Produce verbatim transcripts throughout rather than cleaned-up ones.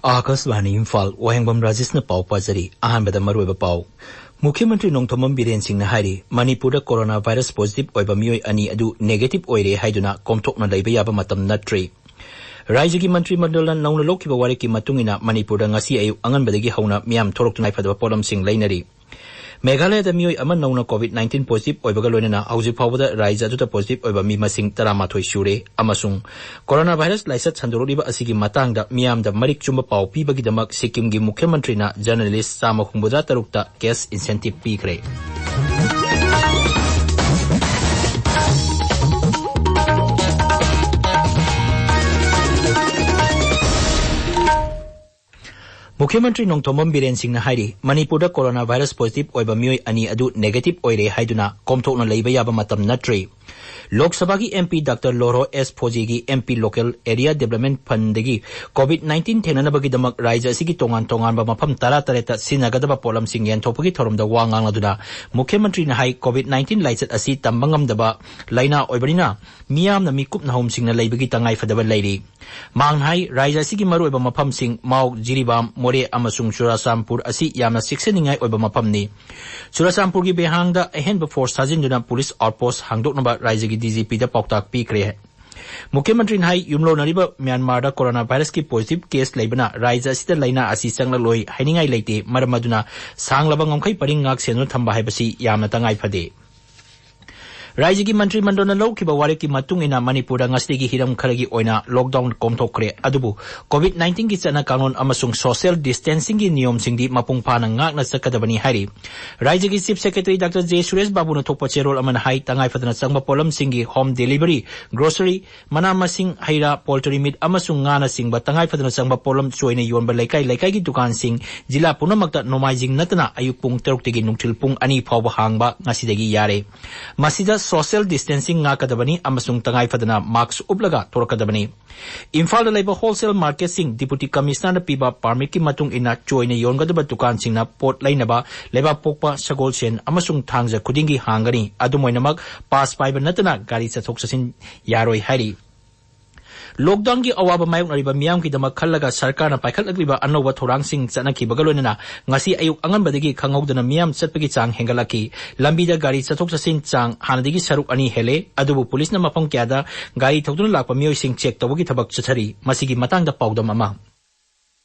ꯑꯥꯀꯥꯁꯕꯥꯅꯤ ꯏꯝꯐꯥꯜ, ꯋꯥꯍꯦꯡꯕꯝ ꯔꯥꯖꯦꯁꯅ ꯄꯥꯎ ꯄꯥꯖꯔꯤ꯫ ꯑꯍꯥꯟꯕꯗ ꯃꯔꯨꯑꯣꯏꯕ ꯄꯥꯎ꯫ ꯃꯨꯈ꯭ꯌ ꯃꯟꯇ꯭ꯔꯤ ꯅꯣꯡꯊꯣꯝꯕꯝ ꯕꯤꯔꯦꯟ ꯁꯤꯡꯅ ꯍꯥꯏꯔꯤ, ꯃꯅꯤꯄꯨꯔꯗ ꯀꯣꯔꯣꯅꯥ ꯚꯥꯏꯔꯁ ꯄꯣꯖꯤꯇꯤꯚ ꯑꯣꯏꯕ ꯃꯤꯑꯣꯏ ꯑꯅꯤ ꯑꯗꯨ ꯅꯦꯒꯦꯇꯤꯚ ꯑꯣꯏꯔꯦ ꯍꯥꯏꯗꯨꯅ ꯀꯣꯝꯊꯣꯛꯅ ꯂꯩꯕ ꯌꯥꯕ ꯃꯇꯝ ꯅꯠꯇ꯭ꯔꯤ꯫ ꯔꯥꯖ꯭ꯌꯒꯤ ꯃꯟꯇ꯭ꯔꯤ ꯃꯟꯗꯜꯅ ꯅꯧꯅ ꯂꯧꯈꯤꯕ ꯋꯥꯔꯦꯞꯀꯤ ꯃꯇꯨꯡ ꯏꯟꯅ ꯃꯅꯤꯄꯨꯔꯗ ꯉꯁꯤ ꯑꯌꯨꯛ ꯑꯉꯟꯕꯗꯒꯤ ꯍꯧꯅ ꯃꯤꯌꯥꯝ ꯊꯣꯛꯂꯛꯇꯨꯅ ꯐꯗꯕ ꯄꯣꯠꯂꯝꯁꯤꯡ ꯂꯩꯅꯔꯤ꯫ ꯃꯦꯘꯥꯂꯌꯗ ꯃꯤꯑꯣꯏ ꯑꯃ ꯅꯧꯅ ꯀꯣꯚꯤꯗ ꯅꯥꯏꯟꯇꯤꯟ ꯄꯣꯖꯤꯇꯤꯚ ꯑꯣꯏꯕꯒ ꯂꯣꯏꯅꯅ ꯍꯧꯖꯤꯛ ꯐꯥꯎꯕꯗ ꯔꯥꯖ꯭ꯌ ꯑꯗꯨꯗ ꯄꯣꯖꯤꯇꯤꯚ ꯑꯣꯏꯕ ꯃꯤ ꯃꯁꯤꯡ ꯇꯔꯥꯃꯥꯊꯣꯏ ꯁꯨꯔꯦ ꯑꯃꯁꯨꯡ ꯀꯣꯔꯣꯅꯥ ꯚꯥꯏꯔꯁ ꯂꯥꯏꯆꯠ ꯁꯟꯗꯣꯔꯛꯂꯤꯕ ꯑꯁꯤꯒꯤ ꯃꯇꯥꯡꯗ ꯃꯤꯌꯥꯝꯗ ꯃꯔꯤꯛ ꯆꯨꯝꯕ ꯄꯥꯎ ꯄꯤꯕꯒꯤꯗꯃꯛ ꯁꯤꯛꯀꯤꯝꯒꯤ ꯃꯨꯈ꯭ꯌ ꯃꯟꯇ꯭ꯔꯤꯅ ꯖꯔꯅꯦꯂꯤꯁ ꯆꯥꯝꯃ ꯍꯨꯝꯐꯨꯇꯔꯨꯛꯇ ꯀꯦꯁ ꯏꯟꯁꯦꯟꯇꯤꯚ ꯄꯤꯈ꯭ꯔꯦ꯫ ꯃꯨꯈ꯭ꯌ ꯃꯟꯇ꯭ꯔꯤ ꯅꯣꯡꯊꯣꯝꯕꯝ ꯕꯤꯔꯦꯟ ꯁꯤꯡꯅ ꯍꯥꯏꯔꯤ, ꯃꯅꯤꯄꯨꯔꯗ ꯀꯣꯔꯣꯅꯥ ꯚꯥꯏꯔꯁ ꯄꯣꯖꯤꯇꯤꯚ ꯑꯣꯏꯕ ꯃꯤꯑꯣꯏ ꯑꯅꯤ ꯑꯗꯨ ꯅꯦꯒꯦꯇꯤꯚ ꯑꯣꯏꯔꯦ ꯍꯥꯏꯗꯨꯅ ꯀꯣꯝꯊꯣꯛꯅ ꯂꯩꯕ ꯌꯥꯕ ꯃꯇꯝ ꯅꯠꯇ꯭ꯔꯤ꯫ ꯂꯣꯛ ꯁꯚꯥꯒꯤ M P doctor Lorho S ꯐꯣꯖꯤꯒꯤ M P local area development ꯐꯟꯗꯒꯤ ꯀꯣꯚꯤꯗ ꯅꯥꯏꯟꯇꯤꯟ ꯊꯦꯡꯅꯅꯕꯒꯤꯗꯃꯛ ꯔꯥꯖ꯭ꯌ ꯑꯁꯤꯒꯤ ꯇꯣꯉꯥꯟ ꯇꯣꯉꯥꯟꯕ ꯃꯐꯝ ꯇꯔꯥ ꯇꯔꯦꯠꯇ ꯁꯤꯖꯤꯟꯅꯒꯗꯕ ꯄꯣꯠꯂꯝꯁꯤꯡ ꯌꯦꯟꯊꯣꯛꯄꯒꯤ ꯊꯧꯔꯝꯗ ꯋꯥ ꯉꯥꯡꯂꯗꯨꯅ ꯃꯨꯈ꯭ꯌ ꯃꯟꯇ꯭ꯔꯤꯅ ꯍꯥꯏ, ꯀꯣꯚꯤꯗ ꯅꯥꯏꯟꯇꯤꯟ ꯂꯥꯏꯆꯠ ꯑꯁꯤ ꯇꯝꯕ ꯉꯝꯗꯕ ꯂꯥꯏꯅꯥ ꯑꯣꯏꯕꯅꯤꯅ ꯃꯤꯌꯥꯝꯅ ꯃꯤꯀꯨꯞ ꯅꯍꯨꯝꯁꯤꯡꯅ ꯂꯩꯕꯒꯤ ꯇꯉꯥꯏꯐꯗꯕ ꯂꯩꯔꯤ꯫ ꯃꯍꯥꯛꯅ ꯍꯥꯏ, ꯔꯥꯖ꯭ꯌ ꯑꯁꯤꯒꯤ ꯃꯔꯨꯑꯣꯏꯕ ꯃꯐꯝꯁꯤꯡ ꯃꯥꯎ, ꯖꯤꯔꯤꯕꯥꯝ, ꯃꯣꯔꯦ ꯑꯃꯁꯨꯡ ꯆꯨꯔꯥꯆꯥꯟꯄꯨꯔ ꯑꯁꯤ ꯌꯥꯝꯅ ꯆꯦꯛꯁꯤꯟꯅꯤꯡꯉꯥꯏ ꯑꯣꯏꯕ ꯃꯐꯝꯅꯤ꯫ ꯆꯨꯔꯥꯆꯥꯟꯄꯨꯔꯒꯤ ꯕꯦꯍꯥꯡꯗ ꯑꯍꯦꯟꯕ ꯐꯣꯔꯁ ꯊꯥꯖꯤꯟꯗꯨꯅ ꯄꯨꯂꯤꯁ ꯑꯥꯎꯠꯄꯣꯁ ꯍꯥꯡꯗꯣꯛꯅꯕ ꯔꯥꯖ꯭ꯌꯒꯤ ꯗꯤ ꯖꯤ ꯄꯤꯗ ꯄꯥꯎꯇꯥꯛ ꯄꯤꯈ꯭ꯔꯦ꯫ ꯃꯨꯈ꯭ꯌ ꯃꯟꯇ꯭ꯔꯤꯅ ꯍꯥꯏ, ꯌꯨꯝꯂꯣꯟꯅꯔꯤꯕ ꯃ꯭ꯌꯥꯟꯃꯥꯔꯗ ꯀꯣꯔꯣꯅꯥ ꯚꯥꯏꯔꯁꯀꯤ ꯄꯣꯖꯤꯇꯤꯚ ꯀꯦꯁ ꯂꯩꯕꯅ ꯔꯥꯖ꯭ꯌ ꯑꯁꯤꯗ ꯂꯥꯏꯅꯥ ꯑꯁꯤ ꯆꯪꯂꯛꯂꯣꯏ ꯍꯥꯏꯅꯤꯡꯉꯥꯏ ꯂꯩꯇꯦ꯫ ꯃꯔꯝ ꯑꯗꯨꯅ ꯁꯥꯡꯂꯕ ꯉꯝꯈꯩ ꯄꯔꯤꯡ ꯉꯥꯛ ꯁꯦꯟꯗꯨꯅ ꯊꯝꯕ ꯍꯥꯏꯕꯁꯤ ꯌꯥꯝꯅ ꯇꯉꯥꯏ ꯐꯗꯦ꯫ ꯔꯥꯖ꯭ꯌꯒꯤ ꯃꯟꯇ꯭ꯔꯤ ꯃꯟꯗꯜꯅ ꯂꯧꯈꯤꯕ ꯋꯥꯔꯦꯞꯀꯤ ꯃꯇꯨꯡ ꯏꯟꯅ ꯃꯅꯤꯄꯨꯔꯗ ꯉꯁꯤꯗꯒꯤ ꯍꯤꯔꯝ ꯈꯔꯒꯤ ꯑꯣꯏꯅ ꯂꯣꯛꯗꯥꯎꯟ ꯀꯣꯝꯊꯣꯛꯈ꯭ꯔꯦ꯫ ꯑꯗꯨꯕꯨ ꯀꯣꯚꯤꯗ ꯅꯥꯏꯟꯇꯤꯟꯒꯤ ꯆꯠꯅ ꯀꯥꯡꯂꯣꯟ ꯑꯃꯁꯨꯡ ꯁꯣꯁꯤꯌꯦꯜ ꯗꯤꯁꯇꯦꯟꯁꯤꯡꯒꯤ ꯅꯤꯌꯣꯝꯁꯤꯡꯗꯤ ꯃꯄꯨꯡ ꯐꯥꯅ ꯉꯥꯛꯅ ꯆꯠꯀꯗꯕꯅꯤ ꯍꯥꯏꯔꯤ꯫ ꯔꯥꯖ꯭ꯌꯒꯤ chief secretary doctor J Suresh ꯕꯥꯕꯨꯅ ꯊꯣꯛꯄ ꯆꯦꯔꯣꯜ ꯑꯃꯅ ꯍꯥꯏ, ꯇꯉꯥꯏ ꯐꯗꯅ ꯆꯪꯕ ꯄꯣꯠꯂꯝꯁꯤꯡꯒꯤ ꯍꯣꯝ ꯗꯦꯂꯤꯚꯔꯤ, ꯒ꯭ꯔꯣꯁꯔꯤ, ꯃꯅꯥ ꯃꯁꯤꯡ, ꯍꯩ ꯔꯥ, ꯄꯣꯜꯇ꯭ꯔꯤ ꯃꯤꯠ ꯑꯃꯁꯨꯡ ꯉꯥꯅꯆꯤꯡꯕ ꯇꯉꯥꯏ ꯐꯗꯅ ꯆꯪꯕ ꯄꯣꯠꯂꯝ ꯆꯣꯏꯅ ꯌꯣꯟꯕ ꯂꯩꯀꯥꯏ ꯂꯩꯀꯥꯏꯒꯤ ꯗꯨꯀꯥꯟꯁꯤꯡ ꯖꯤꯂꯥ ꯄꯨꯝꯅꯃꯛꯇ ꯅꯣꯡꯃꯥꯏꯖꯤꯡ ꯅꯠꯇꯅ ꯑꯌꯨꯛ ꯄꯨꯡ ꯇꯔꯨꯛꯇꯒꯤ ꯅꯨꯡꯊꯤꯜ ꯄꯨꯡ ꯑꯅꯤ ꯐꯥꯎꯕ ꯍꯥꯡꯕ ꯉꯁꯤꯗꯒꯤ ꯌꯥꯔꯦ꯫ ꯃꯁꯤꯗ ꯁꯣꯁꯤꯌꯦꯜ ꯗꯤꯁꯇꯦꯟꯁꯤꯡ ꯉꯥꯛꯀꯗꯕꯅꯤ ꯑꯃꯁꯨꯡ ꯇꯉꯥꯏ ꯐꯗꯅ ꯃꯥꯛꯁ ꯎꯞꯂꯒ ꯊꯣꯔꯛꯀꯗꯕꯅꯤ꯫ ꯏꯝꯐꯥꯜꯗ ꯂꯩꯕ ꯍꯣꯜꯁꯦꯜ ꯃꯥꯔꯀꯦꯠꯁꯤꯡ ꯗꯤꯄꯨꯇꯤ ꯀꯃꯤꯁꯅꯔꯅ ꯄꯤꯕ ꯄꯥꯔꯃꯤꯠꯀꯤ ꯃꯇꯨꯡ ꯏꯟꯅ ꯆꯣꯏꯅ ꯌꯣꯟꯒꯗꯕ ꯗꯨꯀꯥꯟꯁꯤꯡꯅ ꯄꯣꯠ ꯂꯩꯅꯕ ꯂꯩꯕꯥꯛꯄꯣꯛꯄ, ꯁꯒꯣꯜꯁꯦꯟ ꯑꯃꯁꯨꯡ ꯊꯥꯡꯖ ꯈꯨꯗꯤꯡꯒꯤ ꯍꯥꯡꯒꯅꯤ꯫ ꯑꯗꯨꯝ ꯑꯣꯏꯅꯃꯛ, ꯄꯥꯁ ꯄꯥꯏꯕ ꯅꯠꯇꯅ ꯒꯥꯔꯤ ꯆꯠꯊꯣꯛ ꯆꯠꯁꯤꯟ ꯌꯥꯔꯣꯏ ꯍꯥꯏꯔꯤ꯫ ꯂꯣꯛꯗꯥꯎꯟꯒꯤ ꯑꯋꯥꯕ ꯃꯥꯌꯣꯛꯅꯔꯤꯕ ꯃꯤꯌꯥꯝꯒꯤꯗꯃꯛ ꯈꯜꯂꯒ ꯁꯔꯀꯥꯔꯅ ꯄꯥꯏꯈꯠꯂꯛꯂꯤꯕ ꯑꯅꯧꯕ ꯊꯧꯔꯥꯡꯁꯤꯡ ꯆꯠꯅꯈꯤꯕꯒ ꯂꯣꯏꯅꯅ ꯉꯁꯤ ꯑꯌꯨꯛ ꯑꯉꯟꯕꯗꯒꯤ ꯈꯪꯍꯧꯗꯅ ꯃꯤꯌꯥꯝ ꯆꯠꯄꯒꯤ ꯆꯥꯡ ꯍꯦꯟꯒꯠꯂꯛꯈꯤ꯫ ꯂꯝꯕꯤꯗ ꯒꯥꯔꯤ ꯆꯠꯊꯣꯛ ꯆꯠꯁꯤꯟ ꯆꯥꯡ ꯍꯥꯟꯅꯗꯒꯤ ꯁꯔꯨꯛ ꯑꯅꯤ ꯍꯦꯜꯂꯦ꯫ ꯑꯗꯨꯕꯨ ꯄꯨꯂꯤꯁꯅ ꯃꯐꯝ ꯀꯌꯥꯗ ꯒꯥꯔꯤ ꯊꯧꯗꯨꯅ ꯂꯥꯛꯄ ꯃꯤꯑꯣꯏꯁꯤꯡ ꯆꯦꯛ ꯇꯧꯕꯒꯤ ꯊꯕꯛ ꯆꯠꯊꯔꯤ꯫ ꯃꯁꯤꯒꯤ ꯃꯇꯥꯡꯗ ꯄꯥꯎꯗꯝ ꯑꯃ꯫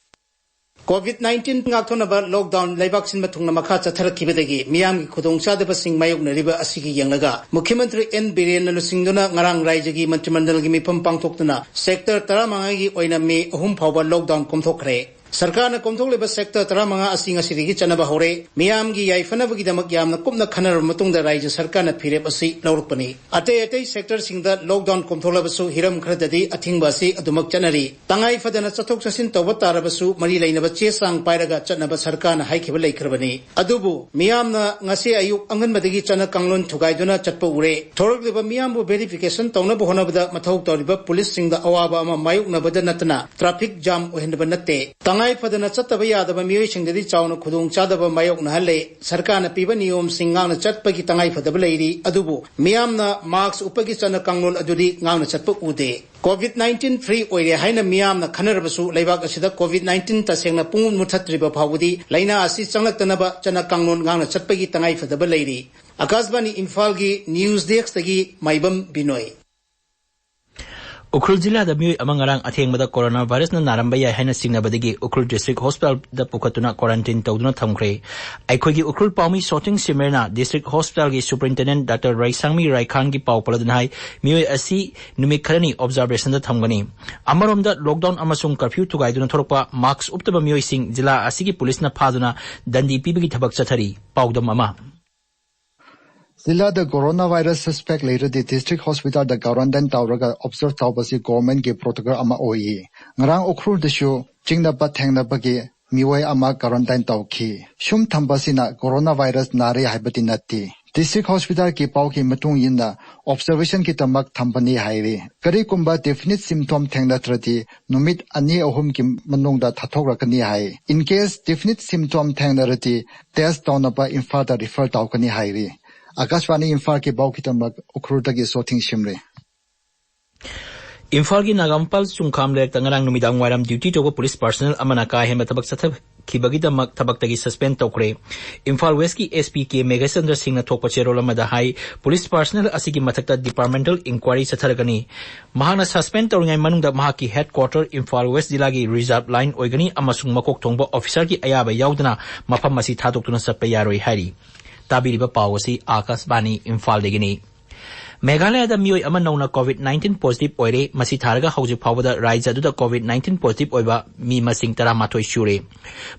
ꯀꯣꯚꯤꯗ ꯅꯥꯏꯟꯇꯤꯟ ꯉꯥꯛꯊꯣꯛꯅꯕ ꯂꯣꯛꯗꯥꯎꯟ ꯂꯩꯕꯥꯛ ꯁꯤꯟꯕ ꯊꯨꯡꯅ ꯃꯈꯥ ꯆꯠꯊꯔꯛꯈꯤꯕꯗꯒꯤ ꯃꯤꯌꯥꯝꯒꯤ ꯈꯨꯗꯣꯡꯆꯥꯗꯕꯁꯤꯡ ꯃꯥꯌꯣꯛꯅꯔꯤꯕ ꯑꯁꯤꯒꯤ ꯌꯦꯡꯂꯒ ꯃꯨꯈ꯭ꯌ ꯃꯟꯇ꯭ꯔꯤ ꯑꯦꯟ ꯕꯤꯔꯦꯟꯅ ꯂꯨꯆꯤꯡꯗꯨꯅ ꯉꯔꯥꯡ ꯔꯥꯏꯖ꯭ꯌꯒꯤ ꯃꯟꯇ꯭ꯔꯤ ꯃꯟꯗꯜꯒꯤ ꯃꯤꯐꯝ ꯄꯥꯡꯊꯣꯛꯇꯨꯅ ꯁꯦꯛꯇꯔ ꯇꯔꯥꯃꯉꯥꯒꯤ ꯑꯣꯏꯅ ꯃꯦ ꯑꯍꯨꯝ ꯐꯥꯎꯕ ꯂꯣꯛꯗꯥꯎꯟ ꯀꯣꯝꯊꯣꯛꯈ꯭ꯔꯦ꯫ ꯁꯔꯀꯥꯔꯅ ꯀꯣꯝꯊꯣꯛꯂꯤꯕ ꯁꯦꯛꯇꯔ ꯇꯔꯥꯃꯉꯥ ꯑꯁꯤ ꯉꯁꯤꯗꯒꯤ ꯆꯠꯅꯕ ꯍꯧꯔꯦ꯫ ꯃꯤꯌꯥꯝꯒꯤ ꯌꯥꯏꯐꯅꯕꯒꯤꯗꯃꯛ ꯌꯥꯝꯅ ꯀꯨꯞꯅ ꯈꯟꯅꯔꯕ ꯃꯇꯨꯡꯗ ꯔꯥꯏꯖ꯭ꯌ ꯁꯔꯀꯥꯔꯅ ꯐꯤꯔꯦꯞ ꯑꯁꯤ ꯂꯧꯔꯛꯄꯅꯤ꯫ ꯑꯇꯩ ꯑꯇꯩ ꯁꯦꯛꯇꯔꯁꯤꯡꯗ ꯂꯣꯛꯗꯥꯎꯟ ꯀꯣꯝꯊꯣꯛꯂꯕꯁꯨ ꯍꯤꯔꯝ ꯈꯔꯗꯗꯤ ꯑꯊꯤꯡꯕ ꯑꯁꯤ ꯑꯗꯨꯃꯛ ꯆꯠꯅꯔꯤ꯫ ꯇꯉꯥꯏ ꯐꯗꯅ ꯆꯠꯊꯣꯛ ꯆꯠꯁꯤꯟ ꯇꯧꯕ ꯇꯥꯔꯕꯁꯨ ꯃꯔꯤ ꯂꯩꯅꯕ ꯆꯦ ꯆꯥꯡ ꯄꯥꯏꯔꯒ ꯆꯠꯅꯕ ꯁꯔꯀꯥꯔꯅ ꯍꯥꯏꯈꯤꯕ ꯂꯩꯈ꯭ꯔꯕꯅꯤ꯫ ꯑꯗꯨꯕꯨ ꯃꯤꯌꯥꯝꯅ ꯉꯁꯤ ꯑꯌꯨꯛ ꯑꯉꯟꯕꯗꯒꯤ ꯆꯠꯅ ꯀꯥꯡꯂꯣꯟ ꯊꯨꯒꯥꯏꯗꯨꯅ ꯆꯠꯄ ꯎꯔꯦ꯫ ꯊꯣꯔꯛꯂꯤꯕ ꯃꯤꯌꯥꯝꯕꯨ ꯚꯦꯔꯤꯐꯤꯀꯦꯁꯟ ꯇꯧꯅꯕ ꯍꯣꯠꯅꯕꯗ ꯃꯊꯧ ꯇꯧꯔꯤꯕ ꯄꯨꯂꯤꯁꯁꯤꯡꯗ ꯑꯋꯥꯕ ꯑꯃ ꯃꯥꯌꯣꯛꯅꯕꯗ ꯅꯠꯇꯅ ꯇ꯭ꯔꯥꯐꯤꯛ ꯖꯥꯝ ꯑꯣꯏꯍꯟꯕ ꯅꯠꯇꯦ꯫ ꯇꯉꯥꯏ ꯐꯗꯅ ꯆꯠꯇꯕ ꯌꯥꯗꯕ ꯃꯤꯑꯣꯏꯁꯤꯡꯗꯗꯤ ꯆꯥꯎꯅ ꯈꯨꯗꯣꯡꯆꯥꯗꯕ ꯃꯥꯌꯣꯛꯅꯍꯜꯂꯦ꯫ ꯁꯔꯀꯥꯔꯅ ꯄꯤꯕ ꯅꯤꯌꯣꯝꯁꯤꯡ ꯉꯥꯛꯅ ꯆꯠꯄꯒꯤ ꯇꯉꯥꯏꯐꯗꯕ ꯂꯩꯔꯤ, ꯑꯗꯨꯕꯨ ꯃꯤꯌꯥꯝꯅ ꯃꯥꯁ꯭ꯛ ꯎꯞꯄꯒꯤ ꯆꯠꯅ ꯀꯥꯡꯂꯣꯟ ꯑꯗꯨꯗꯤ ꯉꯥꯛꯅ ꯆꯠꯄ ꯎꯗꯦ꯫ ꯀꯣꯚꯤꯗ ꯅꯥꯏꯟꯇꯤꯟ ꯐ꯭ꯔꯤ ꯑꯣꯏꯔꯦ ꯍꯥꯏꯅ ꯃꯤꯌꯥꯝꯅ ꯈꯟꯅꯔꯕꯁꯨ ꯂꯩꯕꯥꯛ ꯑꯁꯤꯗ ꯀꯣꯚꯤꯗ ꯅꯥꯏꯟꯇꯤꯟ ꯇꯁꯦꯡꯅ ꯄꯨꯡꯃꯨꯠ ꯃꯨꯠꯊꯠꯇ꯭ꯔꯤꯕ ꯐꯥꯎꯕꯗꯤ ꯂꯥꯏꯅꯥ ꯑꯁꯤ ꯆꯪꯂꯛꯇꯅꯕ ꯆꯠꯅ ꯀꯥꯡꯂꯣꯟ ꯉꯥꯛꯅ ꯆꯠꯄꯒꯤ ꯇꯉꯥꯏꯐꯗꯕ ꯂꯩꯔꯤ꯫ ꯑꯀꯥꯁꯕꯥꯅꯤ ꯏꯝꯐꯥꯜꯒꯤ ꯅ꯭ꯌꯨꯁ ꯗꯦꯁ꯭ꯛꯇꯒꯤ ꯃꯥꯏꯕꯝ ꯕꯤꯅꯣꯏ꯫ ꯎꯈ꯭ꯔꯨꯜ ꯖꯤꯂꯥꯗ ꯃꯤꯑꯣꯏ ꯑꯃ ꯉꯔꯥꯡ ꯑꯊꯦꯡꯕꯗ ꯀꯣꯔꯣꯅꯥ ꯚꯥꯏꯔꯁꯅ ꯅꯥꯔꯝꯕ ꯌꯥꯏ ꯍꯥꯏꯅ ꯆꯤꯡꯅꯕꯗꯒꯤ ꯎꯈ꯭ꯔꯨꯜ ꯗꯤꯁꯇ꯭ꯔꯤꯛ ꯍꯣꯁꯄꯤꯇꯥꯜꯗ ꯄꯨꯈꯠꯇꯨꯅ ꯀ꯭ꯋꯥꯔꯟꯇꯤꯟ ꯇꯧꯗꯨꯅ ꯊꯝꯈ꯭ꯔꯦ꯫ ꯑꯩꯈꯣꯏꯒꯤ ꯎꯈ꯭ꯔꯨꯜ ꯄꯥꯎꯃꯤ ꯁꯣꯇꯤꯡ ꯁꯤꯃꯦꯔꯅ ꯗꯤꯁꯇ꯭ꯔꯤꯛ ꯍꯣꯁꯄꯤꯇꯥꯜꯒꯤ ꯁꯨꯄꯔꯤꯟꯇꯦꯟꯗꯦꯟꯠ ꯗꯥꯛꯇꯔ ꯔꯥꯏꯁꯥꯡꯃꯤ ꯔꯥꯏꯈꯥꯟꯒꯤ ꯄꯥꯎ ꯄꯜꯂꯗꯨꯅ ꯍꯥꯏ, ꯃꯤꯑꯣꯏ ꯑꯁꯤ ꯅꯨꯃꯤꯠ ꯈꯔꯅꯤ ꯑꯣꯕꯖꯥꯔꯕꯦꯁꯟꯗ ꯊꯝꯒꯅꯤ꯫ ꯑꯃꯔꯣꯝꯗ ꯂꯣꯛꯗꯥꯎꯟ ꯑꯃꯁꯨꯡ ꯀꯔꯐ꯭ꯌꯨ ꯊꯨꯒꯥꯏꯗꯨꯅ ꯊꯣꯔꯛꯄ ꯃꯥꯁ꯭ꯛ ꯎꯞꯇꯕ ꯃꯤꯑꯣꯏꯁꯤꯡ ꯖꯤꯂꯥ ꯑꯁꯤꯒꯤ ꯄꯨꯂꯤꯁꯅ ꯐꯥꯗꯨꯅ ꯗꯟꯗꯤ ꯄꯤꯕꯒꯤ ꯊꯕꯛ ꯆꯠꯊꯔꯤ꯫ ꯄꯥꯎꯗꯝ ꯑꯃ꯫ ꯖꯤꯂꯥꯗ ꯀꯣꯔꯣꯅꯥ ꯚꯥꯏꯔꯁ ꯁꯁꯄꯦꯛ ꯂꯩꯔꯗꯤ ꯗꯤꯁꯇ꯭ꯔꯤꯛ ꯍꯣꯁꯄꯤꯇꯥꯜꯗ ꯀ꯭ꯋꯥꯔꯟꯇꯥꯏꯟ ꯇꯧꯔꯒ ꯑꯣꯕꯖꯔꯚ ꯇꯧꯕꯁꯤ ꯒꯣꯚꯔꯟꯃꯦꯟꯠꯀꯤ ꯄ꯭ꯔꯣꯇꯣꯀꯣꯜ ꯑꯃ ꯑꯣꯏꯌꯦ꯫ ꯉꯔꯥꯡ ꯎꯈ꯭ꯔꯨꯜꯗꯁꯨ ꯆꯤꯡꯅꯕ ꯊꯦꯡꯅꯕꯒꯤ ꯃꯤꯑꯣꯏ ꯑꯃ ꯀ꯭ꯋꯥꯔꯟꯇꯥꯏꯟ ꯇꯧꯈꯤ꯫ ꯁꯨꯝ ꯊꯝꯕꯁꯤꯅ ꯀꯣꯔꯣꯅꯥ ꯚꯥꯏꯔꯁ ꯅꯥꯔꯦ ꯍꯥꯏꯕꯗꯤ ꯅꯠꯇꯦ꯫ ꯗꯤꯁꯇ꯭ꯔꯤꯛ ꯍꯣꯁꯄꯤꯇꯥꯜꯒꯤ ꯄꯥꯎꯒꯤ ꯃꯇꯨꯡ ꯏꯟꯅ ꯑꯣꯕꯖꯔꯕꯦꯁꯟꯒꯤꯗꯃꯛ ꯊꯝꯕꯅꯤ ꯍꯥꯏꯔꯤ꯫ ꯀꯔꯤꯒꯨꯝꯕ ꯗꯦꯐꯤꯅꯤꯠ ꯁꯤꯝꯇꯣꯝ ꯊꯦꯡꯅꯗ꯭ꯔꯗꯤ ꯅꯨꯃꯤꯠ ꯑꯅꯤ ꯑꯍꯨꯝꯒꯤ ꯃꯅꯨꯡꯗ ꯊꯥꯗꯣꯛꯂꯛꯀꯅꯤ ꯍꯥꯏ꯫ In case ꯗꯦꯐꯤꯅꯤꯠ ꯁꯤꯝꯇꯣꯝ ꯊꯦꯡꯅꯔꯗꯤ ꯇꯦꯁ꯭ꯠ ꯇꯧꯅꯕ ꯏꯝꯐꯥꯜꯗ ꯔꯤꯐꯔ ꯇꯧꯒꯅꯤ ꯍꯥꯏꯔꯤ꯫ ꯑꯀꯥꯁꯕꯥꯅꯤ ꯏꯝꯐꯥꯜꯒꯤ ꯄꯥꯎꯒꯤꯗꯃꯛ ꯎꯈ꯭ꯔꯨꯜꯗꯒꯤ ꯁꯣꯊꯤꯡ ꯁꯤꯝꯔꯤ꯫ ꯏꯝꯐꯥꯜꯒꯤ ꯅꯥꯒꯥꯃꯄꯥꯜ ꯆꯨꯡꯈꯥꯝ ꯂꯩꯔꯛꯇ ꯉꯔꯥꯡ ꯅꯨꯃꯤꯗꯥꯡ ꯋꯥꯏꯔꯝ duty ꯇꯧꯕ police personnel ꯑꯃꯅ ꯀꯥ ꯍꯦꯟꯕ ꯊꯕꯛ ꯆꯠꯊꯈꯤꯕꯒꯤꯗꯃꯛ ꯊꯕꯛꯇꯒꯤ suspend ꯇꯧꯈ꯭ꯔꯦ꯫ ꯏꯝꯐꯥꯜ Westꯀꯤ SP ꯀꯦ ꯃꯦꯘꯆꯟꯗ꯭ꯔ ꯁꯤꯡꯅ ꯊꯣꯛꯄ ꯆꯦꯔꯣꯜ ꯑꯃꯗ ꯍꯥꯏ, police personnel ꯑꯁꯤꯒꯤ ꯃꯊꯛꯇ departmental inquiry ꯆꯠꯊꯔꯒꯅꯤ꯫ ꯃꯍꯥꯛꯅ suspend ꯇꯧꯔꯤꯉꯩ ꯃꯅꯨꯡꯗ ꯃꯍꯥꯛꯀꯤ headquarter ꯏꯝꯐꯥꯜ West ꯖꯤꯂꯥꯒꯤ reserve line ꯑꯣꯏꯒꯅꯤ ꯑꯃꯁꯨꯡ ꯃꯀꯣꯛ ꯊꯣꯡꯕ officerꯒꯤ ꯑꯌꯥꯕ ꯌꯥꯎꯗꯅ ꯃꯐꯝ ꯑꯁꯤ ꯊꯥꯗꯣꯛꯇꯨꯅ ꯆꯠꯄ ꯌꯥꯔꯣꯏ ꯍꯥꯏꯔꯤ꯫ ꯇꯥꯕꯤꯔꯤꯕ ꯄꯥꯎ ꯑꯁꯤ ꯑꯀꯥꯁꯕꯥꯅꯤ ꯏꯝꯐꯥꯜꯗꯒꯤꯅꯤ꯫ ꯃꯦꯘꯥꯂꯌꯥꯗ ꯃꯤꯑꯣꯏ ꯑꯃ ꯅꯧꯅ COVID nineteen positive ꯑꯣꯏꯔꯦ꯫ ꯃꯁꯤ ꯊꯥꯔꯒ ꯍꯧꯖꯤꯛ ꯐꯥꯎꯕꯗ ꯔꯥꯖ꯭ꯌ ꯑꯗꯨꯗ COVID nineteen positive ꯑꯣꯏꯕ ꯃꯤ ꯃꯁꯤꯡ ꯇꯔꯥꯃꯥꯊꯣꯏ ꯁꯨꯔꯦ꯫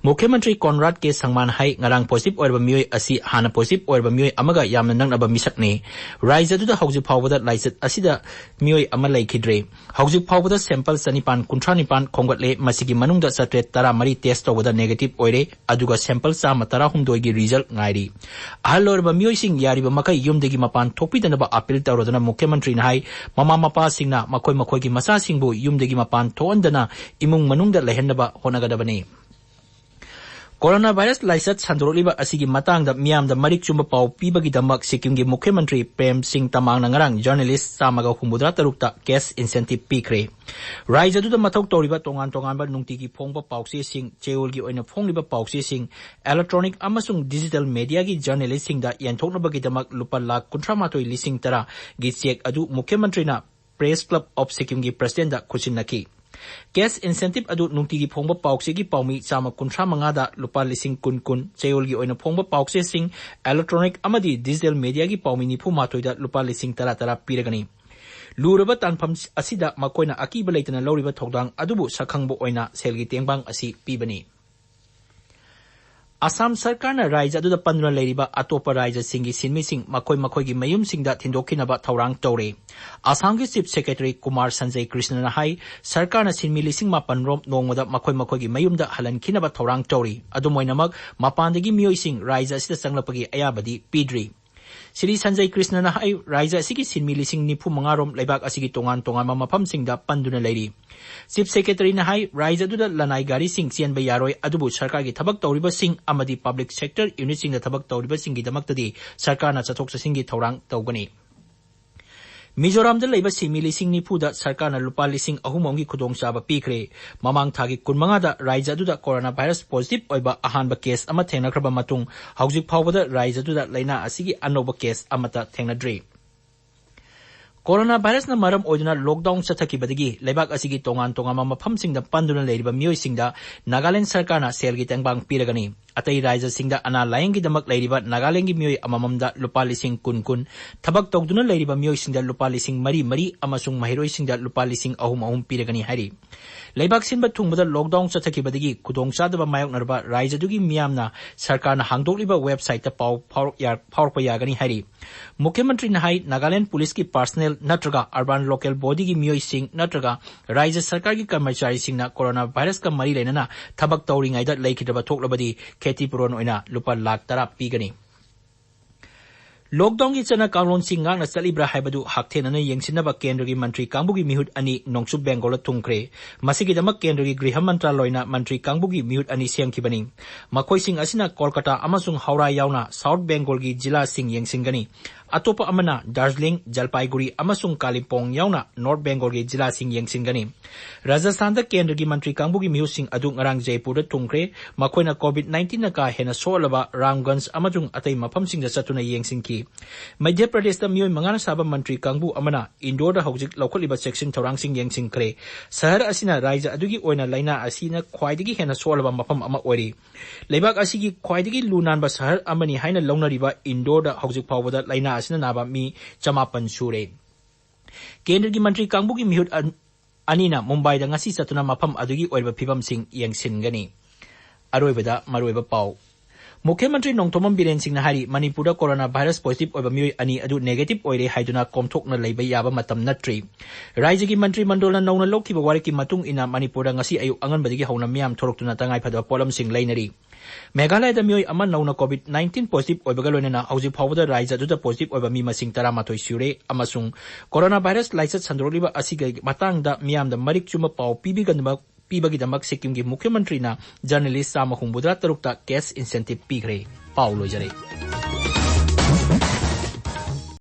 ꯃꯨꯈ꯭ꯌ ꯃꯟꯇ꯭ꯔꯤ ꯀꯣꯟꯔꯥꯗ ꯀꯦ ꯁꯪꯃꯥꯟ ꯍꯥꯏ, ꯉꯔꯥꯡ positive ꯑꯣꯏꯔꯕ ꯃꯤꯑꯣꯏ ꯑꯁꯤ ꯍꯥꯟꯅ positive ꯑꯣꯏꯔꯕ ꯃꯤꯑꯣꯏ ꯑꯃꯒ ꯌꯥꯝꯅ ꯅꯛꯅꯕ ꯃꯤꯁꯛꯅꯤ꯫ ꯔꯥꯖ꯭ꯌ ꯑꯗꯨꯗ ꯍꯧꯖꯤꯛ ꯐꯥꯎꯕꯗ ꯂꯥꯏꯆꯠ ꯑꯁꯤꯗ ꯃꯤꯑꯣꯏ ꯑꯃ ꯂꯩꯈꯤꯗ꯭ꯔꯦ꯫ ꯍꯧꯖꯤꯛ ꯐꯥꯎꯕꯗ sample ꯆꯅꯤꯄꯥꯟ ꯀꯨꯟꯊ꯭ꯔꯥ ꯅꯤꯄꯥꯟ ꯈꯣꯝꯒꯠꯂꯦ꯫ ꯃꯁꯤꯒꯤ ꯃꯅꯨꯡꯗ ꯆꯥꯇ꯭ꯔꯦꯠ ꯇꯔꯥ ꯃꯔꯤ test ꯇꯧꯕꯗ negative ꯑꯣꯏꯔꯦ, ꯑꯗꯨꯒ sample ꯆꯥꯝꯃ ꯇꯔꯥꯍꯨꯝꯗꯣꯏꯒꯤ result ꯉꯥꯏꯔꯤ꯫ ꯑꯍꯜ ꯑꯣꯏꯔꯕ ꯃꯤꯑꯣꯏꯁꯤꯡ ꯌꯥꯔꯤꯕ ꯃꯈꯩ ꯌꯨꯝꯗꯒꯤ ꯃꯄꯥꯟ ꯊꯣꯛꯄꯤꯗꯅꯕ appeal ꯇꯧꯔꯗꯨꯅ ꯃꯨꯈ꯭ꯌ ꯃꯟꯇ꯭ꯔꯤꯅ ꯍꯥꯏ, ꯃꯃꯥ ꯃꯄꯥꯁꯤꯡꯅ ꯃꯈꯣꯏ ꯃꯈꯣꯏꯒꯤ ꯃꯆꯥꯁꯤꯡꯕꯨ ꯌꯨꯝꯗꯒꯤ ꯃꯄꯥꯟ ꯊꯣꯛꯍꯟꯗꯅ ꯏꯃꯨꯡ ꯃꯅꯨꯡꯗ ꯂꯩꯍꯟꯅꯕ ꯍꯣꯠꯅꯒꯗꯕꯅꯤ꯫ Coronavirus ꯂꯥꯏꯆꯠ ꯁꯟꯗꯣꯔꯛꯂꯤꯕ ꯑꯁꯤꯒꯤ ꯃꯇꯥꯡꯗ ꯃꯤꯌꯥꯝꯗ ꯃꯔꯤꯛ ꯆꯨꯝꯕ ꯄꯥꯎ ꯄꯤꯕꯒꯤꯗꯃꯛ ꯁꯤꯛꯀꯤꯝꯒꯤ ꯃꯨꯈ꯭ꯌ ꯃꯟꯇ꯭ꯔꯤ ꯄ꯭ꯔꯦꯝ ꯁꯤꯡ ꯇꯃꯥꯡꯅ ꯉꯔꯥꯡ journalist ꯆꯥꯝꯃꯒ ꯍꯨꯝꯐꯨꯇꯔꯥ ꯇꯔꯨꯛꯇ cash incentive ꯄꯤꯈ꯭ꯔꯦ꯫ ꯔꯥꯖ꯭ꯌ ꯑꯗꯨꯗ ꯃꯊꯧ ꯇꯧꯔꯤꯕ ꯇꯣꯉꯥꯟ ꯇꯣꯉꯥꯟꯕ ꯅꯨꯡꯇꯤꯒꯤ ꯐꯣꯡꯕ ꯄꯥꯎꯆꯦꯁꯤꯡ, ꯆꯌꯣꯜꯒꯤ ꯑꯣꯏꯅ ꯐꯣꯡꯂꯤꯕ ꯄꯥꯎꯆꯦꯁꯤꯡ, electronic ꯑꯃꯁꯨꯡ digital mediaꯒꯤ journalistꯁꯤꯡꯗ ꯌꯦꯟꯊꯣꯛꯅꯕꯒꯤꯗꯃꯛ ꯂꯨꯄꯥ ꯂꯥꯈ ꯀꯨꯟꯊ꯭ꯔꯥ ꯃꯥꯊꯣꯏ ꯂꯤꯁꯤꯡ ꯇꯔꯥꯒꯤ cheque ꯑꯗꯨ ꯃꯨꯈ꯭ꯌ ꯃꯟꯇ꯭ꯔꯤꯅ Press Club of ꯁꯤꯛꯀꯤꯝꯒꯤ presidentꯗ ꯈꯨꯠꯁꯤꯟꯅꯈꯤ꯫ Cash incentive ꯑꯗꯨ ꯅꯨꯡꯇꯤꯒꯤ ꯐꯣꯡꯕ ꯄꯥꯎꯆꯦꯒꯤ ꯄꯥꯎꯃꯤ ꯆꯥꯝꯃ ꯀꯨꯟꯊ꯭ꯔꯥ ꯃꯉꯥꯗ ꯂꯨꯄꯥ ꯂꯤꯁꯤꯡ ꯀꯨꯟ ꯀꯨꯟ, ꯆꯌꯣꯜꯒꯤ ꯑꯣꯏꯅ ꯐꯣꯡꯕ ꯄꯥꯎꯆꯦꯁꯤꯡ, electronic ꯑꯃꯗꯤ digital mediaꯒꯤ ꯄꯥꯎꯃꯤ ꯅꯤꯐꯨ ꯃꯥꯊꯣꯏꯗ ꯂꯨꯄꯥ ꯂꯤꯁꯤꯡ ꯇꯔꯥ ꯇꯔꯥ ꯄꯤꯔꯒꯅꯤ꯫ ꯂꯨꯔꯕ ꯇꯥꯟꯐꯝ ꯑꯁꯤꯗ ꯃꯈꯣꯏꯅ ꯑꯀꯤꯕ ꯂꯩꯇꯅ ꯂꯧꯔꯤꯕ ꯊꯧꯗꯥꯡ ꯑꯗꯨꯕꯨ ꯁꯛꯈꯪꯕ ꯑꯣꯏꯅ ꯁꯦꯜꯒꯤ ꯇꯦꯡꯕꯥꯡ ꯑꯁꯤ ꯄꯤꯕꯅꯤ꯫ ꯑꯁꯥꯝ ꯁꯔꯀꯥꯔꯅ ꯔꯥꯖ꯭ꯌ ꯑꯗꯨꯗ ꯄꯟꯗꯨꯅ ꯂꯩꯔꯤꯕ ꯑꯇꯣꯞꯄ ꯔꯥꯖ꯭ꯌꯁꯤꯡꯒꯤ ꯁꯤꯟꯃꯤꯁꯤꯡ ꯃꯈꯣꯏ ꯃꯈꯣꯏꯒꯤ ꯃꯌꯨꯝꯁꯤꯡꯗ ꯊꯤꯟꯗꯣꯛꯈꯤꯅꯕ ꯊꯧꯔꯥꯡ ꯇꯧꯔꯦ꯫ ꯑꯁꯥꯝꯒꯤ Chief Secretary ꯀꯨꯃꯥꯔ ꯁꯟꯖꯌ ꯀ꯭ꯔꯤꯁꯅꯅ ꯍꯥꯏ, ꯁꯔꯀꯥꯔꯅ ꯁꯤꯟꯃꯤ ꯂꯤꯁꯤꯡ ꯃꯥꯄꯟ ꯔꯣꯝ ꯅꯣꯡꯃꯗ ꯃꯈꯣꯏ ꯃꯈꯣꯏꯒꯤ ꯃꯌꯨꯝꯗ ꯍꯜꯍꯟꯈꯤꯅꯕ ꯊꯧꯔꯥꯡ ꯇꯧꯔꯤ꯫ ꯑꯗꯨꯝ ꯑꯣꯏꯅꯃꯛ, ꯃꯄꯥꯟꯗꯒꯤ ꯃꯤꯑꯣꯏꯁꯤꯡ ꯔꯥꯖ꯭ꯌ ꯑꯁꯤꯗ ꯆꯪꯂꯛꯄꯒꯤ ꯑꯌꯥꯕꯗꯤ ꯄꯤꯗ꯭ꯔꯤ꯫ ꯁ꯭ꯔꯤ ꯁꯟꯖꯌ ꯀ꯭ꯔꯤꯁꯅꯅ ꯍꯥꯏ, ꯔꯥꯖ꯭ꯌ ꯑꯁꯤꯒꯤ ꯁꯤꯟꯃꯤ ꯂꯤꯁꯤꯡ ꯅꯤꯐꯨ ꯃꯉꯥ ꯔꯣꯝ ꯂꯩꯕꯥꯛ ꯑꯁꯤꯒꯤ ꯇꯣꯉꯥꯟ ꯇꯣꯉꯥꯟꯕ ꯃꯐꯝꯁꯤꯡꯗ ꯄꯟꯗꯨꯅ ꯂꯩꯔꯤ꯫ Chief Secretaryꯅ ꯍꯥꯏ, ꯔꯥꯖ꯭ꯌ ꯑꯗꯨꯗ ꯂꯅꯥꯏ ꯒꯥꯔꯤꯁꯤꯡ ꯆꯦꯟꯕ ꯌꯥꯔꯣꯏ, ꯑꯗꯨꯕꯨ ꯁꯔꯀꯥꯔꯒꯤ ꯊꯕꯛ ꯇꯧꯔꯤꯕꯁꯤꯡ ꯑꯃꯗꯤ public sector unitꯁꯤꯡꯗ ꯊꯕꯛ ꯇꯧꯔꯤꯕꯁꯤꯡꯒꯤꯗꯃꯛꯇꯗꯤ ꯁꯔꯀꯥꯔꯅ ꯆꯠꯊꯣꯛ ꯆꯠꯁꯤꯟꯒꯤ ꯊꯧꯔꯥꯡ ꯇꯧꯒꯅꯤ꯫ ꯃꯤꯖꯣꯔꯥꯝꯗ ꯂꯩꯕ ꯁꯤꯟꯃꯤ ꯂꯤꯁꯤꯡ ꯅꯤꯐꯨꯗ ꯁꯔꯀꯥꯔꯅ ꯂꯨꯄꯥ ꯂꯤꯁꯤꯡ ꯑꯍꯨꯝ ꯑꯍꯨꯝꯒꯤ ꯈꯨꯗꯣꯡꯆꯥꯕ ꯄꯤꯈ꯭ꯔꯦ꯫ ꯃꯃꯥꯡ ꯊꯥꯒꯤ ꯀꯨꯟꯃꯉꯥꯗ ꯔꯥꯖ꯭ꯌ ꯑꯗꯨꯗ ꯀꯣꯔꯣꯅꯥ ꯚꯥꯏꯔꯁ ꯄꯣꯖꯤꯇꯤꯚ ꯑꯣꯏꯕ ꯑꯍꯥꯟꯕ ꯀꯦꯁ ꯑꯃ ꯊꯦꯡꯅꯈ꯭ꯔꯕ ꯃꯇꯨꯡ, ꯍꯧꯖꯤꯛ ꯐꯥꯎꯕꯗ ꯔꯥꯖ꯭ꯌ ꯑꯗꯨꯗ ꯂꯥꯏꯅꯥ ꯑꯁꯤꯒꯤ ꯑꯅꯧꯕ ꯀꯦꯁ ꯑꯃꯠꯇ ꯊꯦꯡꯅꯗ꯭ꯔꯤ꯫ ꯀꯣꯔꯣꯅꯥ ꯚꯥꯏꯔꯁꯅ ꯃꯔꯝ ꯑꯣꯏꯗꯨꯅ ꯂꯣꯛꯗꯥꯎꯟ ꯆꯠꯊꯈꯤꯕꯗꯒꯤ ꯂꯩꯕꯥꯛ ꯑꯁꯤꯒꯤ ꯇꯣꯉꯥꯟ ꯇꯣꯉꯥꯟꯕ ꯃꯐꯝꯁꯤꯡꯗ ꯄꯟꯗꯨꯅ ꯂꯩꯔꯤꯕ ꯃꯤꯑꯣꯏꯁꯤꯡꯗ ꯅꯥꯒꯥꯂꯦꯟꯗ ꯁꯔꯀꯥꯔꯅ ꯁꯦꯜꯒꯤ ꯇꯦꯡꯕꯥꯡ ꯄꯤꯔꯒꯅꯤ꯫ ꯑꯇꯩ ꯔꯥꯖ꯭ꯌꯁꯤꯡꯗ ꯑꯅꯥ ꯂꯥꯌꯦꯡꯒꯤꯗꯃꯛ ꯂꯩꯔꯤꯕ ꯅꯥꯒꯥꯂꯦꯟꯗꯒꯤ ꯃꯤꯑꯣꯏ ꯑꯃꯃꯝꯗ ꯂꯨꯄꯥ ꯂꯤꯁꯤꯡ ꯀꯨꯟ ꯀꯨꯟ, ꯊꯕꯛ ꯇꯧꯗꯨꯅ ꯂꯩꯔꯤꯕ ꯃꯤꯑꯣꯏꯁꯤꯡꯗ ꯂꯨꯄꯥ ꯂꯤꯁꯤꯡ ꯃꯔꯤ ꯃꯔꯤ ꯑꯃꯁꯨꯡ ꯃꯍꯩꯔꯣꯏꯁꯤꯡꯗ ꯂꯨꯄꯥ ꯂꯤꯁꯤꯡ ꯑꯍꯨꯝ ꯑꯍꯨꯝ ꯄꯤꯔꯒꯅꯤ ꯍꯥꯏꯔꯤ꯫ ꯂꯩꯕꯥꯛ ꯁꯤꯟꯕ ꯊꯨꯡꯕꯗ ꯂꯣꯛꯗꯥꯎꯟ ꯆꯠꯊꯈꯤꯕꯗꯒꯤ ꯈꯨꯗꯣꯡꯆꯥꯗꯕ ꯃꯥꯌꯣꯛꯅꯔꯕ ꯔꯥꯖ꯭ꯌꯗꯨꯒꯤ ꯃꯤꯌꯥꯝꯅ ꯁꯔꯀꯥꯔꯅ ꯍꯥꯡꯗꯣꯛꯂꯤꯕ ꯋꯦꯕꯁꯥꯏꯠꯇ ꯄꯥꯎ ꯐꯥꯎꯔꯛ ꯌꯥ-, ꯐꯥꯎꯔꯛꯄ ꯌꯥꯒꯅꯤ ꯍꯥꯏꯔꯤ꯫ ꯃꯨꯈ꯭ꯌ ꯃꯟꯇ꯭ꯔꯤꯅ ꯍꯥꯏ, ꯅꯥꯒꯥꯂꯦꯟꯗ ꯄꯨꯂꯤꯁꯀꯤ ꯄꯥꯔꯁꯅꯦꯜ ꯅꯠꯇ꯭ꯔꯒ ꯑꯔꯕꯥꯟ ꯂꯣꯀꯦꯜ ꯕꯣꯗꯤꯒꯤ ꯃꯤꯑꯣꯏꯁꯤꯡ ꯅꯠꯇ꯭ꯔꯒ ꯔꯥꯖ꯭ꯌ ꯁꯔꯀꯥꯔꯒꯤ ꯀꯔꯃꯆꯥꯔꯤꯁꯤꯡꯅ ꯀꯣꯔꯣꯅꯥ ꯚꯥꯏꯔꯁꯀ ꯃꯔꯤ ꯂꯩꯅꯅ ꯊꯕꯛ ꯇꯧꯔꯤꯉꯩꯗ ꯂꯩꯈꯤꯗ꯭ꯔꯕ ꯊꯣꯛꯂꯕꯗꯤ ꯈꯦꯇꯤꯄꯨꯔꯣꯟ ꯑꯣꯏꯅ ꯂꯨꯄꯥ ꯂꯥꯈ ꯇꯔꯥ ꯄꯤꯒꯅꯤ꯫ ꯂꯣꯛꯗꯥꯎꯟꯒꯤ ꯆꯠꯅ ꯀꯥꯡꯂꯣꯟꯁꯤꯡ ꯉꯥꯛꯅ ꯆꯠꯂꯤꯕ꯭ꯔꯥ ꯍꯥꯏꯕꯗꯨ ꯍꯛꯊꯦꯡꯅꯅ ꯌꯦꯡꯁꯤꯟꯅꯕ ꯀꯦꯟꯗ꯭ꯔꯒꯤ ꯃꯟꯇ꯭ꯔꯤ ꯀꯥꯡꯕꯨꯒꯤ ꯃꯤꯍꯨꯠ ꯑꯅꯤ ꯅꯣꯡꯆꯨꯞ ꯕꯦꯡꯒꯣꯜꯗ ꯊꯨꯡꯈ꯭ꯔꯦ꯫ ꯃꯁꯤꯒꯤꯗꯃꯛ ꯀꯦꯟꯗ꯭ꯔꯒꯤ ꯒ꯭ꯔꯤꯍ ꯃꯟꯇ꯭ꯔꯥꯂꯣꯏꯅ ꯃꯟꯇ꯭ꯔꯤ ꯀꯥꯡꯕꯨꯒꯤ ꯃꯤꯍꯨꯠ ꯑꯅꯤ ꯁꯦꯝꯈꯤꯕꯅꯤ꯫ ꯃꯈꯣꯏꯁꯤꯡ ꯑꯁꯤꯅ ꯀꯣꯜꯀꯇꯥ ꯑꯃꯁꯨꯡ ꯍꯧꯔꯥ ꯌꯥꯎꯅ ꯁꯥꯎꯊ ꯕꯦꯡꯒꯣꯜꯒꯤ ꯖꯤꯂꯥꯁꯤꯡ ꯌꯦꯡꯁꯤꯟꯒꯅꯤ꯫ ꯑꯇꯣꯞꯄ ꯑꯃꯅ ꯗꯥꯔꯖꯤꯂꯤꯡ, ꯖꯜꯄꯥꯏꯒꯨꯔꯤ ꯑꯃꯁꯨꯡ ꯀꯥꯂꯤꯝꯄꯣꯡ ꯌꯥꯎꯅ ꯅꯣꯔꯊ ꯕꯦꯡꯒꯣꯜꯒꯤ ꯖꯤꯂꯥꯁꯤꯡ ꯌꯦꯡꯁꯤꯟꯒꯅꯤ꯫ ꯔꯥꯖꯁꯊꯥꯟꯗ ꯀꯦꯟꯗ꯭ꯔꯒꯤ ꯃꯟꯇ꯭ꯔꯤ ꯀꯥꯡꯕꯨꯒꯤ ꯃꯤꯍꯨꯠꯁꯤꯡ ꯑꯗꯨ ꯉꯔꯥꯡ ꯖꯩꯄꯨꯔꯗ ꯊꯨꯡꯈ꯭ꯔꯦ꯫ ꯃꯈꯣꯏꯅ ꯀꯣꯚꯤꯗ ꯅꯥꯏꯟꯇꯤꯟꯅ ꯀꯥ ꯍꯦꯟꯅ ꯁꯣꯛꯍꯜꯂꯕ ꯔꯥꯝꯒꯟꯖ ꯑꯃꯁꯨꯡ ꯑꯇꯩ ꯃꯐꯝꯁꯤꯡꯗ ꯆꯠꯇꯨꯅ ꯌꯦꯡꯁꯤꯟꯈꯤ꯫ ꯃꯙ꯭ꯌ ꯄ꯭ꯔꯗꯦꯁꯇ ꯃꯤꯑꯣꯏ ꯃꯉꯥꯅ ꯁꯥꯕ ꯃꯟꯇ꯭ꯔꯤ ꯀꯥꯡꯕꯨ ꯑꯃꯅ ꯏꯟꯗꯣꯔꯗ ꯍꯧꯖꯤꯛ ꯂꯧꯈꯠꯂꯤꯕ ꯆꯦꯛꯁꯤꯟ ꯊꯧꯔꯥꯡꯁꯤꯡ ꯌꯦꯡꯁꯤꯟꯈ꯭ꯔꯦ꯫ ꯁꯍꯔ ꯑꯁꯤꯅ ꯔꯥꯖ꯭ꯌ ꯑꯗꯨꯒꯤ ꯑꯣꯏꯅ ꯂꯥꯏꯅꯥ ꯑꯁꯤꯅ ꯈ꯭ꯋꯥꯏꯗꯒꯤ ꯍꯦꯟꯅ ꯁꯣꯛꯍꯜꯂꯕ ꯃꯐꯝ ꯑꯃ ꯑꯣꯏꯔꯤ꯫ ꯂꯩꯕꯥꯛ ꯑꯁꯤꯒꯤ ꯈ꯭ꯋꯥꯏꯗꯒꯤ ꯂꯨ ꯅꯥꯟꯕ ꯁꯍꯔ ꯑꯃꯅꯤ ꯍꯥꯏꯅ ꯂꯧꯅꯔꯤꯕ ꯏꯟꯗꯣꯔꯗ ꯍꯧꯖꯤꯛ ꯐꯥꯎꯕꯗ ꯂꯥꯏꯅꯥ ꯑꯁꯤꯅ ꯅꯥꯕ ꯃꯤ ꯆꯃꯥꯄꯟ ꯁꯨꯔꯦ꯫ ꯀꯦꯟꯗ꯭ꯔꯒꯤ ꯃꯟꯇ꯭ꯔꯤ ꯀꯥꯡꯕꯨꯒꯤ ꯃꯤꯍꯨꯠ ꯑꯟ-, ꯑꯅꯤꯅ ꯃꯨꯝꯕꯥꯏꯗ ꯉꯁꯤ ꯆꯠꯇꯨꯅ ꯃꯐꯝ ꯑꯗꯨꯒꯤ ꯑꯣꯏꯕ ꯐꯤꯕꯝꯁꯤꯡ ꯌꯦꯡꯁꯤꯟꯒꯅꯤ꯫ ꯑꯔꯣꯏꯕꯗ ꯃꯔꯨꯑꯣꯏꯕ ꯄꯥꯎ꯫ ꯃꯨꯈ꯭ꯌ ꯃꯟꯇ꯭ꯔꯤ ꯅꯣꯡꯊꯣꯝꯕꯝ ꯕꯤꯔꯦꯟ ꯁꯤꯡꯅ ꯍꯥꯏꯔꯤ, ꯃꯅꯤꯄꯨꯔꯗ ꯀꯣꯔꯣꯅꯥ ꯚꯥꯏꯔꯁ ꯄꯣꯖꯤꯇꯤꯚ ꯑꯣꯏꯕ ꯃꯤꯑꯣꯏ ꯑꯅꯤ ꯑꯗꯨ ꯅꯦꯒꯦꯇꯤꯚ ꯑꯣꯏꯔꯦ ꯍꯥꯏꯗꯨꯅ ꯀꯣꯝꯊꯣꯛꯅ ꯂꯩꯕ ꯌꯥꯕ ꯃꯇꯝ ꯅꯠꯇ꯭ꯔꯤ꯫ ꯔꯥꯖ꯭ꯌꯒꯤ ꯃꯟꯇ꯭ꯔꯤ ꯃꯟꯗꯣꯜꯅ ꯅꯧꯅ ꯂꯧꯈꯤꯕ ꯋꯥꯔꯦꯞꯀꯤ ꯃꯇꯨꯡ ꯏꯟꯅ ꯃꯅꯤꯄꯨꯔꯗ ꯉꯁꯤ ꯑꯌꯨꯛ ꯑꯉꯟꯕꯗꯒꯤ ꯍꯧꯅ ꯃꯤꯌꯥꯝ ꯊꯣꯔꯛꯇꯨꯅ ꯇꯉꯥꯏꯐꯗꯕ ꯄꯣꯠꯂꯝꯁꯤꯡ ꯂꯩꯅꯔꯤ꯫ ꯃꯦꯘꯥꯂꯌꯗ ꯃꯤꯑꯣꯏ ꯑꯃ ꯅꯧꯅ ꯀꯣꯚꯤꯗ ꯅꯥꯏꯟꯇꯤꯟ ꯄꯣꯖꯤꯇꯤꯚ ꯑꯣꯏꯕꯒ ꯂꯣꯏꯅꯅ ꯍꯧꯖꯤꯛ ꯐꯥꯎꯕꯗ ꯔꯥꯖ꯭ꯌ ꯑꯗꯨꯗ ꯄꯣꯖꯤꯇꯤꯚ ꯑꯣꯏꯕ ꯃꯤ ꯃꯁꯤꯡ ꯇꯔꯥꯃꯥꯊꯣꯏ ꯁꯨꯔꯦ ꯑꯃꯁꯨꯡ ꯀꯣꯔꯣꯅꯥ ꯚꯥꯏꯔꯁ ꯂꯥꯏꯆꯠ ꯁꯟꯗꯣꯔꯛꯂꯤꯕ ꯑꯁꯤꯒꯤ ꯃꯇꯥꯡꯗ ꯃꯤꯌꯥꯝꯗ ꯃꯔꯤꯛ ꯆꯨꯝꯕ ꯄꯥꯎ ꯄꯤꯕꯤꯒꯗꯕ, ꯄꯤꯕꯒꯤꯗꯃꯛ ꯁꯤꯛꯀꯤꯝꯒꯤ ꯃꯨꯈ꯭ꯌ ꯃꯟꯇ꯭ꯔꯤꯅ ꯖꯔꯅꯦꯂꯤꯁ ꯆꯥꯝꯃ ꯍꯨꯝꯐꯨꯇꯔꯥ ꯇꯔꯨꯛꯇ ꯀꯦꯁ ꯏꯟꯁꯦꯟꯇꯤꯚ ꯄꯤꯈ꯭ꯔꯦ꯫ ꯄꯥꯎ ꯂꯣꯏꯖꯔꯦ꯫